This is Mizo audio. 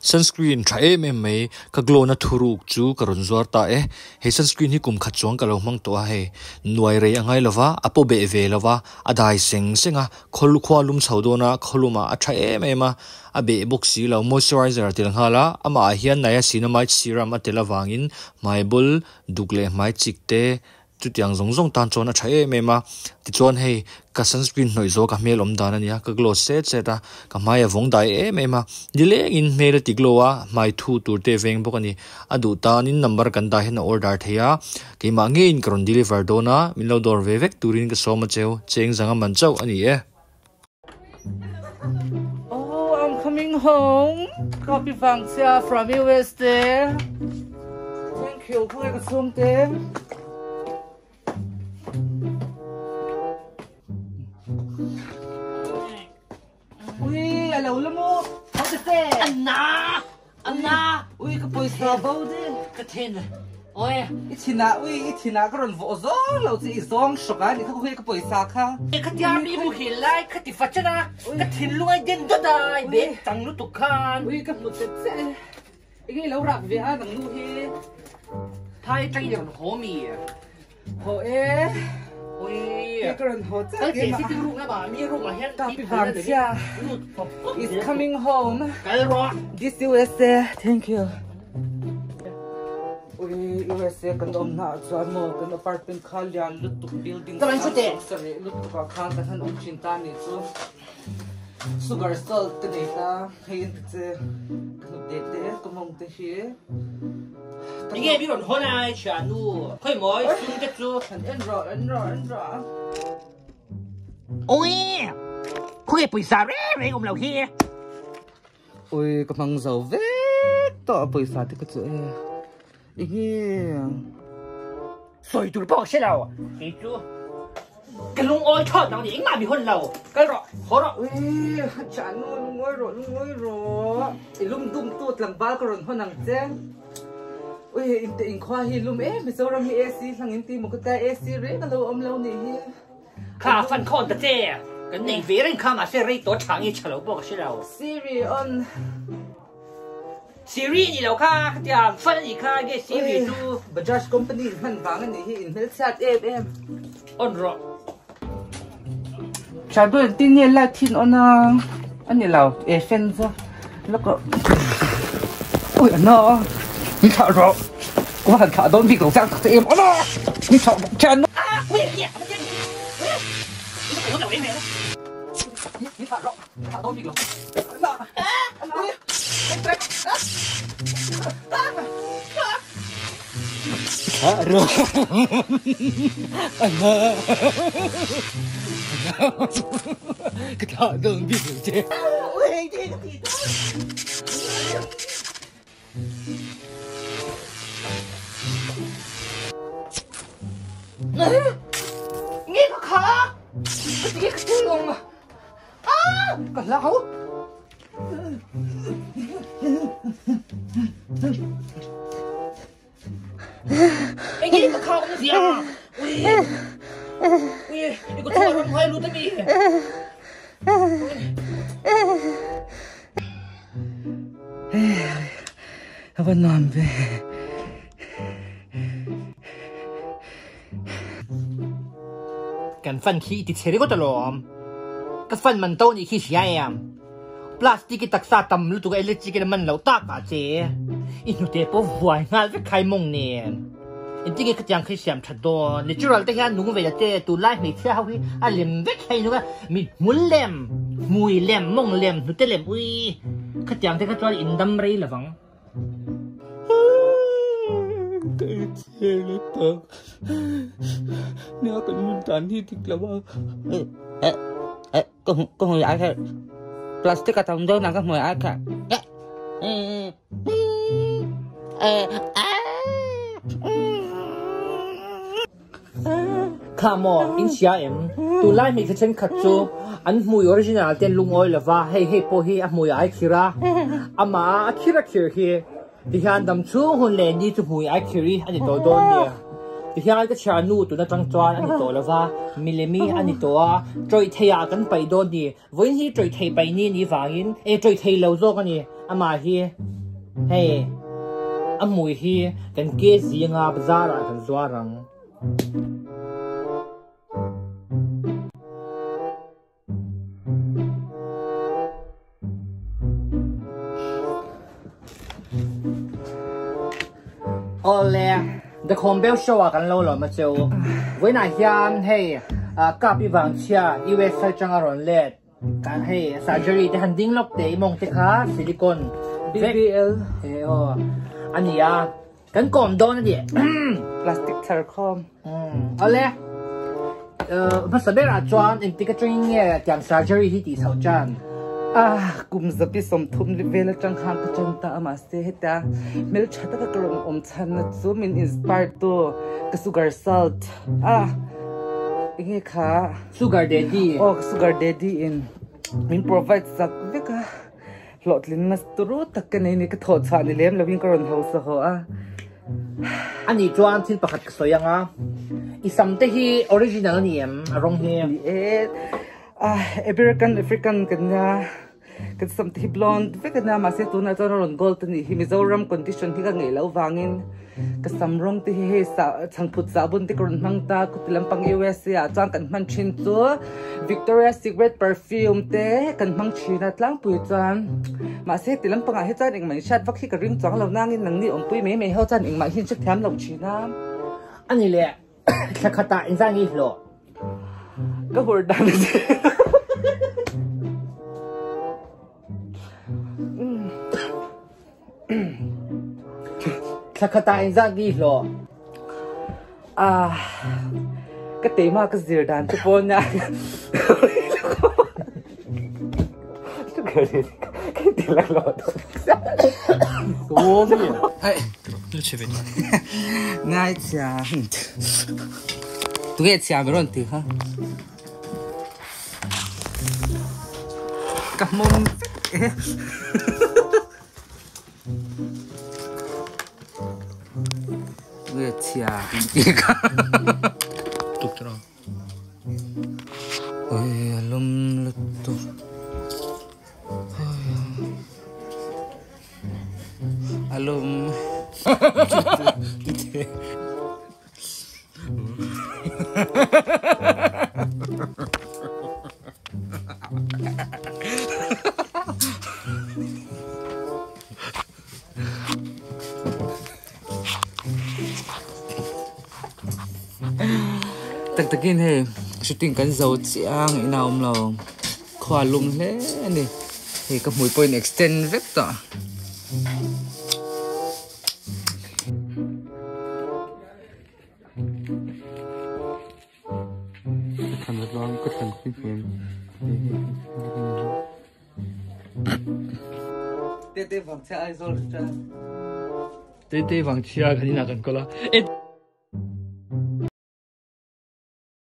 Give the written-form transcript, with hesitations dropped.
Sunscreen tha em em mai ka glow na thuruk chu ka rawn zuar ta e. He sunscreen hi kum khat chuang ka lo hmang tawh a hei. Nuai rei a ngai lova, a paw beh ve lova, a dai seng seng a, khaw khua lum chho dawn a, khaw lumah a tha em em a, a beh bawk si lo. Moisturizer a tel nghal a, amah ah hian niacinamide serum a tel avangin hmai bul duk leh hmai chik te Chutiang zawng zawng tan chuan a tha em em a, tichuan hei ka sunscreen hnawih zawh ka hmel awm dan a nia, ka glow set set a, ka hmai a vawng dai em em a, nilengin hmel a ti glow a, hmai thu tur te a veng bawk a ni, a duh tanin number kan dah hian a order thei a, keimah ngeiin ka rawn deliver dawn a, min lo dawr ve vek turin ka sawm a cheu, cheng zanga man chauh a ni e. Oh, I'm coming home. Copy vang chia from USA. Thank you. Khawngaih ka chhung te. Ui, a lo la mu. How to say? Anna! Anna! Ui, ka pawisa bo de. Ka thin. Oi. I thinah, ui, i thinah ka rawn vawh zawng lo che, i zawng hrawk a, ni kha khawi ka pawisa kha. Ka tia mi mu hil lai ka ti fa chen a, ka thinlung ai den dawt a, i bek chang lutuk khan. Ui, ka hmu chet che. Enge i lo rak ve a nang nu hi. Thai tang i rawn haw mi. Haw e. Ui. Ka rawn haw chiah Kal che sitting room lamah mi room ah hian Ka pi vang chia. Is coming home. Kal rawh. This USA. Thank you. Ui USA kan awm na chuan maw kan apartment kha lian lutuk building sarih lutuk ah khan kan han awm thin ta ni chu. Sugar salt ka nei ta hei in ta che ka hnut det te ka mawng te hi. Enge mi rawn hawn ai thiannu khawi mawi sum te chu. Han en rawh en rawh en rawh. Ui khawnge pawisa reng reng awm lo hi. Ui ka hmang zo vek tawh a pawisa te ka chu e. Enge. Sawi tur pawh ka hre lo kei chu ka lungawi thawt lo a ni engmah mi hawn lo kal rawh haw rawh. Ui thiannu lungawi rawh lungawi rawh i lum dum tu tlangval ka rawn hawn ang che. Ui inte inkhua hi lum em Mizoram hi AC hlang in ti maw ka tia AC reng a lo awm lo nih hi. Kha fan khawn ta che kan nei ve reng kha mahse rei tawh tha nge tha lo pawh ka hre lo. Siri on. Siri ni lo kha khatia fan a nih kha nge Siri chu. Bajaj company in hman vang a nih hi in hmelchhiat em em. On rawh. Shadow engtin nge light thin on a a ni lo e fan chu lawk rawh. Ui a na a min thlah rawh ka va han thlah dawn bik lo chiang tak che em a na min thlah rawh chian. Min thlah rawh. Ka thlah dawn bik lo che. Nge ka kha ka ti ka ti awm a ka hlau. Enge ka kha awm zia ui ui i ka chhuah ram ngai lut ami. A va nuam ve. Kan fan khi i ti chhe ringawt alawm. Ka fan man to nih khi hria em. Plastic i taksa tam lutuk a electric in a man loh tak ah che. I hnute pawh vuai nghal vek khai mawng nen. Engtin nge khatiang khi siam that dawn. Natural te hian nung ve la che tunlai hmeichhia ho hi a lem vek thei nung a. Mi hmul lem, hmui lem, mawng lem, hnute lem ui khatiang te kha chuan in dam rei lovang. Ka inchhir lutuk. Nia kan nun dan hi dik lo a. Ka ka hmui ai kha plastic a tam dawn ang ka hmui ai kha. Kha maw in hria em? Tunlai hmeichhe thenkhat chu an hmui original te an lungawi lova, hei hei pawh hi a hmui ai khir a, amah a khir a khir hi tihian dam chhung hun leh ni chu hmui ai khir hi a ni tawh dawn nia. Tihian ka chhiar nu tun atang chuan a ni tawh lova, milemi a ni tawh a, tawih thei ah kan paih dawn ni. Vawiin hi tawih thei paih ni ni vangin, e tawih thei lo zawk a ni amah hi. Hei a hmui hi kan ke zinga bazar ah kan zuar ang. Awle, The Khawmbel Show ah kan lo lawm a cheu. Vawiinah hian hei Kap i vangchhia US atanga rawn let kan hei surgery te han ding lawk te i mawng te kha silicone vek BBL he aw a ni a. Kan kawm dawn a ni. Plastic thar khawm. Awle, hmasa berah chuan engtik atangin nge tiang surgery hi tih chhoh chan? Ah, kum zapi 30 vel atang khan ka chan ta a, mahse hetia hmeltha taka ka rawn awm chhanna chu min inspire tu ka sugar salt ah enge kha? Sugar daddy. Aw, ka sugar daddy in min provide sak vek a. Hlawhtlinna turu tak ka nei ni, ka thawh chhuah ni lem lovin ka rawn hausa haw a. Ani chuan thil pakhat ka sawi ang a, i sam te hi original a ni em, a rawng hi? Ni e, American African kan nia, kan sam te hi blonde vek a nia, mahse tunah chuan a rawn gold a nih hi, Mizoram condition hi ka ngeih loh vangin. Ka sam rawng te hi hei chhangphut sahbun te ka rawn hmang ta, khuti lampang USA ah chuan kan hman thin chu Victoria's Secret perfume te kan hmang thin a tlangpui chuan mahse heti lampangah hi chuan engmah inhriat vak hi ka ring chuang lo nangin nangni awmpui mai mai ho chuan engmah hi inhrethiam lo thin a. Ani leh thla khatah inzai ngei hlawh. Ka hur dan a si. Thla khatah engzat nge i hlawh? Ah, ka teima ka zir dan te pawh nia. Ngai chia. Tunge chia mi rawn ti kha? Ka hmawm vek e. Nge chhia in ti kha. Tuk tara. Oi a lum lutuk. A lum. Tak takin hei shooting kan zo chiang ina awm lo khua lum hle a ni hei ka hmui pawhin extend vek tawh. Tete vangchhia Aizawl hre Tete vangchhia kan inah kan kawl a.